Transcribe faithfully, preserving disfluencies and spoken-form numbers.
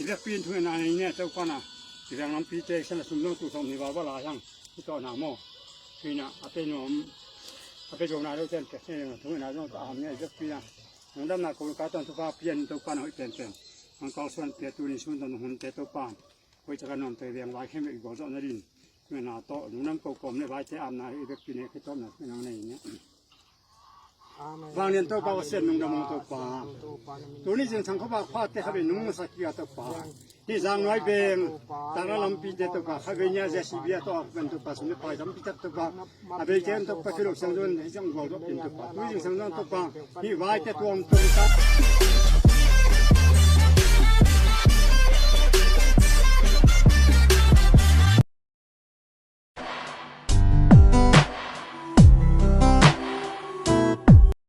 I vekpi in thungetna nei ni Topa na. I veng lampite i san a sum zong tu sawm ni val val a hiang i tawh na maw. Tuina a pe nuam a pe zo na lo ten pek ne lo thungetna zong ta am ni i vekpi na. Nong damna ko ka ton Topa pian Topa na hoih penpen. Nong kawlsuan pia tunin sun ton hunte Topa. Hoih taka nuamte veng vai khem vek i gualzawhna din. Tuina tawh lungdam ko kawm le vaite amna hi i vekpi ne khitawpna nang nei ni. Vanglian Topa, Pasian lungdam hong Topa. Tuni zingsang khuavak pha te kha ve nung masa kia Topa. Ni zang nuai veng tana lampi te Topa kha ve nia J C B a Topa, pen Topa sum le pai lampi tak Topa. A vei te Topa kilo sang zon hi zang gual dok in Topa. Tuni zingsang zon Topa ni vai te tuam tuam ta.